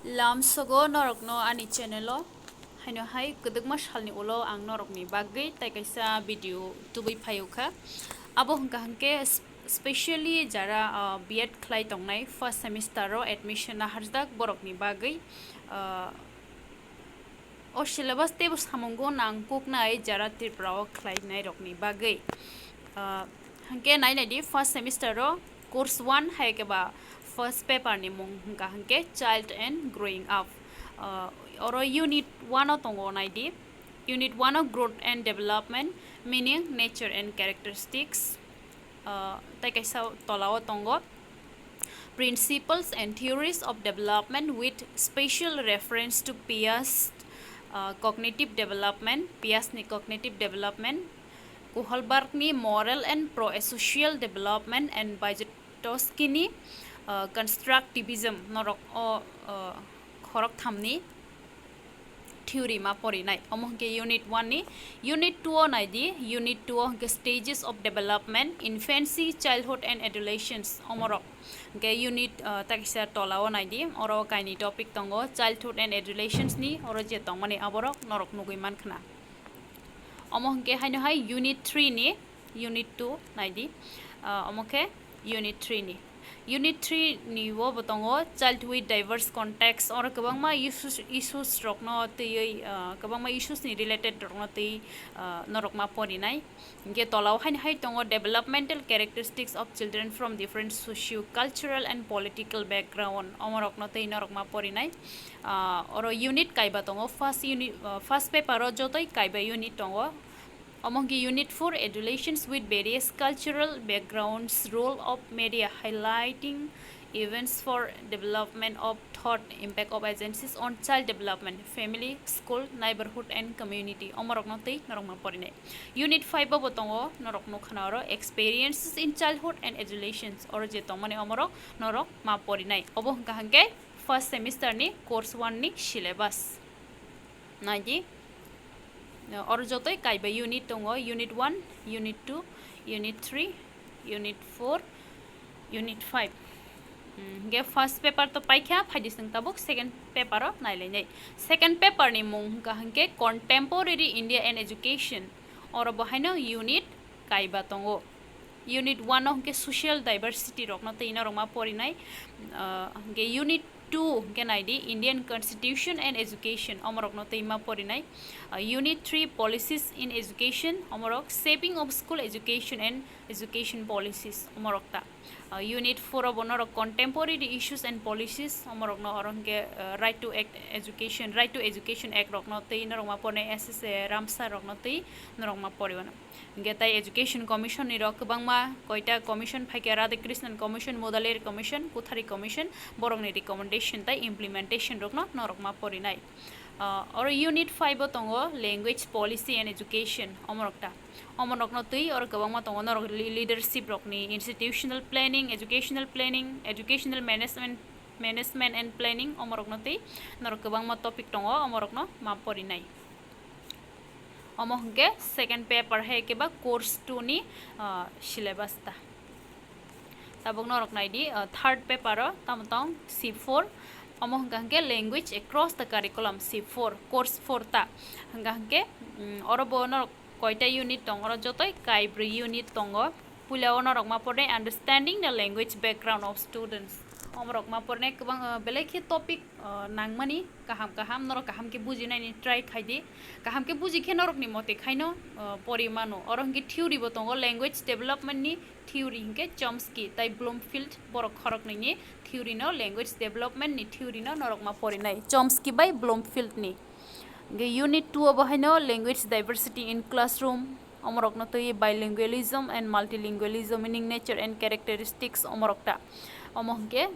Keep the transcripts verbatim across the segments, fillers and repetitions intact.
Lamsogo norokno ani channel o, haino hai kwdwkma salni ulo ang norokni bagwi tai kaisa video tubui phaio kha. Abo hwnkha hwnkhe s-, specially jara, ah, B Ed khlai tongnai first semester o admission naharjak borokni bagwi, ah, o syllabus teibo samungo nangkuknai jara Tripura o khlainairokni bagwi. Ah, hwnkhe nai naidi first semester o course one hai khe ba first paper ni mung hwnkha hwnkhe child and growing up. Ah, oro unit one o tongo naidi. Unit one o growth and development, meaning, nature and characteristics. Ah, tai kaisa tola o tongo principles and theories of development with special reference to Piaget, ah, cognitive development, Piaget ni cognitive development, Kohlberg ni moral and pro-social development, and Vygotsky ni, ah, constructivism. Norok o, ah, khorok thamni theory ma porinai. Omo hwnkhe unit one ni. Unit two o naidi, unit two o hwnkhe stages of development, infancy, childhood and adolescence, omorok. Hwnkhe unit, ah, takisa tola o naidi, oro kaini topic tongo childhood and adolescence ni, oro je tongmani aborok norok nugui mankhna. Omo hwnkhe haino hai unit three ni, unit two naidi, ah, omo khe unit three ni. Unit three ni o bo tongo child with diverse context, oro kwbangma issues, issues rokno twiwi, ah, kwbangma issues ni related rokno twi, ah, norok ma porinai. Hwnkhe tola o haino hai tongo developmental characteristics of children from different socio-cultural and political background, omorokno twi norok ma porinai. Ah, oro unit kaiba tongo, first unit, ah, first paper o jotoi kaiba unit tongo. Omo hwnkhe unit four, adolescents with various cultural backgrounds, role of media, highlighting events for development of thought, impact of agencies on child development, family, school, neighborhood and community, omorokno twi norok ma porinai. Unit five o bo tongo, norok nukha na oro, experiences in childhood and adolescence, oro je tongmani omorok norok ma porinai. Obo hwnkha hwnkhe first semester ni course one ni syllabus. Naidi, oro jotoi kaiba unit tongo, unit one, unit two, unit three, unit four, unit five. Hmm, hwnkhe first paper to paikha, phaidi chwng tabuk second paper o nailainai. Second paper ni mung hwnkha hwnkhe Contemporary India and Education. Oro bo haino unit kaiba tongo. Unit one o hwnkhe social diversity rokno twi norok ma porinai. Ah, hwnkhe unit two hwnkhe naidi Indian Constitution and Education, omorokno twi ma porinai. Ah, unit three policies in education, omorok shaping of school education and education policies, omorok ta. Ah, unit four o bo norok contemporary issues and policies, omorokno oro hwnkhe, ah, Right to Act Education, Right to Education Act rokno twi norok ma porinai, S S A Ramsar rokno twi norok ma poriwano. Hwnkhe tai Education Commission ni rok kwbangma koita commission phaikha, Radhakrishnan Commission, Mudaliar Commission, Kothari Commission, borokni recommendation tai implementation rokno norok ma porinai. Ah, oro unit five o tongo language policy and education, omorok ta. Omorokno twi oro kwbangma tongo norok li-, leadership rokni, institutional planning, educational planning, educational management, management and planning, omorokno twi norok kwbangma topic tongo, omorokno ma porinai. Omo hwnkhe second paper hai khe ba course two ni, ah, syllabus ta. Tabuk norok naidi, ah, third paper o tamo tong C four. Omo hwnkha hwnkhe language across the curriculum, C four, course four ta. Hwnkha hwnkhe, mm, oro bo norok koita unit tong, oro jotoi kaibrwi unit tongo. Puila o norok ma pornai understanding the language background of students. Omorok ma pornai kwbang, ah, belai khe topic, ah, nangmani kaham kaham, norok kaham khe bujinani try khai di. Kaham khe buji khe norokni mote khaino, ah, pori mano. Oro hwnkhe theory bo tongo, language development ni theory hwnkhe Chomsky tai Bloomfield, borok khoroknwi ni theory no, language development ni theory no norok ma porinai Chomsky bai Bloomfield ni. Hwnkhe unit two o bo haino language diversity in classroom, omorokno twi bilingualism and multilingualism, meaning, nature and characteristics, omorok ta. Omo hwnkhe,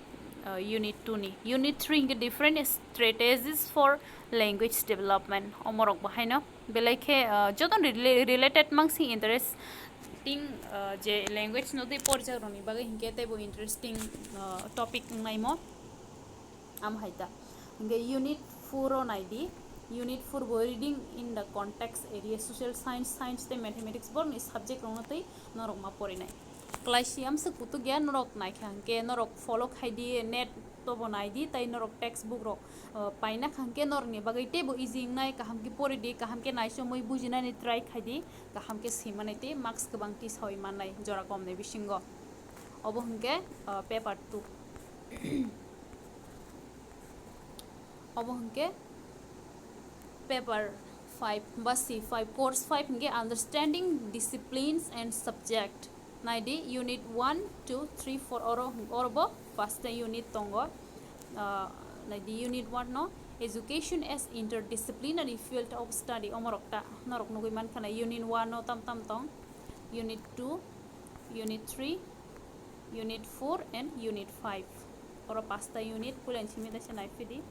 uh, unit two ni. Unit three hwnkhe different strategies for language development, omorok bo haino belai khe, uh, joto ni rela-, related mangsing interesting, uh, je language no twi porjak rokni bagwi hwnkhe teibo interesting, uh, topic wngnaimo. Am hai ta. Hwnkhe unit four o nai di. Unit four bo reading in the context area, social science, science tei mathematics borokni subject rokno twi norok ma porinai. Class yamswk kutuk ya norok naikha hwnkhe norok follow khai di net Tobo nai di, tai norok textbook rok, uh, paina khangkhe norokni bagwi teibo easy wngnai, kaham khe pori di, kaham khe naisomwi bujinani try khai di, kaham khe swimani tei marks kwbang tisawi mannai jora komni bisingo. Obo hwnkhe, uh, paper two. Obo hwnkhe paper five ba C five, course five hwnkhe understanding disciplines and subject. Nai di, unit one, two, three, four, oro, oro bo pasta unit tongo. Ah, nai di, unit one no education as interdisciplinary field of study, omorok ta norok nugui mankha na, unit one no tam tam tong, unit two, unit three, unit four and unit five. Oro pasta unit, puila simi da se nai phidi.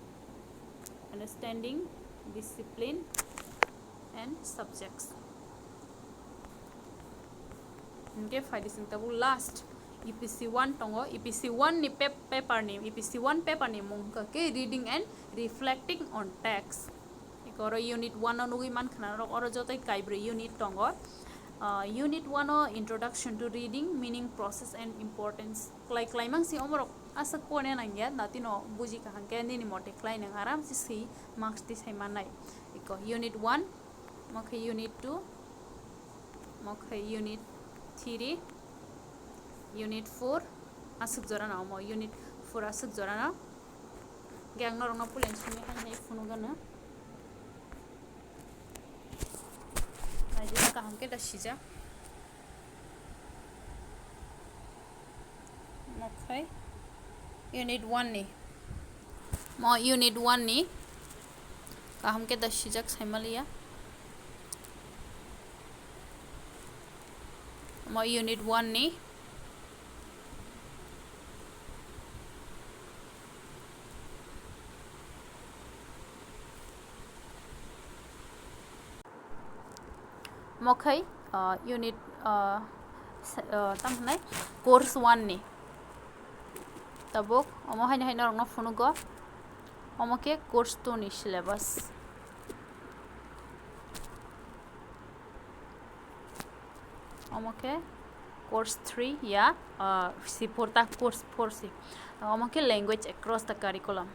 Understanding, discipline and subjects. Hingke phaidi sing tabuk last E P C one tongo, E P C one ni pep-, paper ni, E P C one paper ni mung hwnkha khe reading and reflecting on text. Eko oro unit one o nugui mankha na norok, oro jotoi kaibrwi unit tongo. Ah, unit one o introduction to reading, meaning, process and importance. Klai, klai mang si omorok aswk pore nangya, natino buji kaham khe nini mote klai nang aram se swi marks tisai mannai. Eko unit one, omo khe unit two, omo khe unit three, unit four, aswk jora no omo unit four aswk jora no. Hingke ang norokno puila simi hai hai phunukgano. Naidi kaham khe da sijak. Omo khai unit one ni. Mo unit one ni. Kaham khe da sijak saimaliya. Mo unit one ni. Omo khai, ah, unit, ah, se-, ah, tamo hwnai course one ni. Tabuk omo haino haino norokno phunugo. Omo khe course two ni syllabus. Omo khe course three ya, ah, C four ta course four si. Omo khe language across the curriculum.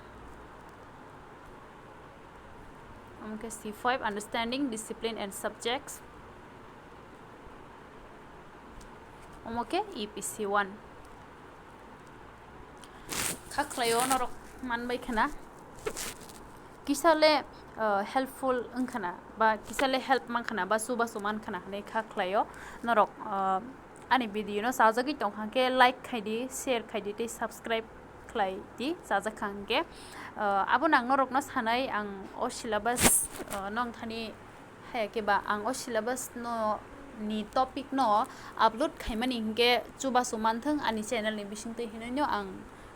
Omo khe C five, understanding, discipline and subjects. Omo khe E P C one. Kha khlaio norok manbai khna. Kisa le, uh, helpful wng khna, ba kisa le help man khna, ba chubachu man khna hinwi kha khlaio norok, uh, ani video no chajagwi tong kha khe like khai di, share khai di tei subscribe khlai di, chajak kha hwnkhe. Uh, abo nang norok no sanai ang o syllabus, uh, nong thani haya khe ba ang o syllabus no ni topic no upload khaimani hwnkhe chubachu manthwng ani channel ni bisingtwi hinwi no ang,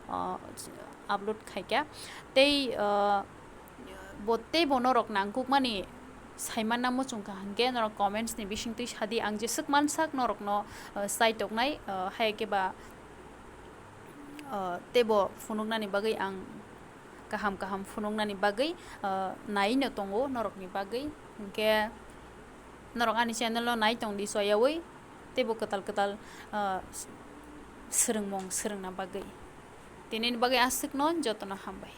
uh, upload khaikha. Tei, uh, bo tei bo norok nangkukmani saimanna muchung kha hwnkhe norok comments ni bisingtwi sadi, ang jeswk mansak norokno, uh, chaitoknai, uh, haya khe ba, uh, teibo phunuknani bagwi ang kaham kaham phunuknani bagwi, uh, naino tongo norokni bagwi. Hwnkhe norok ani channel no nai tongdi soyaui, teibo kwtal kwtal, uh, swrwngmung swrwngna bagwi. Tinini bagwi aswkno jotono hambai.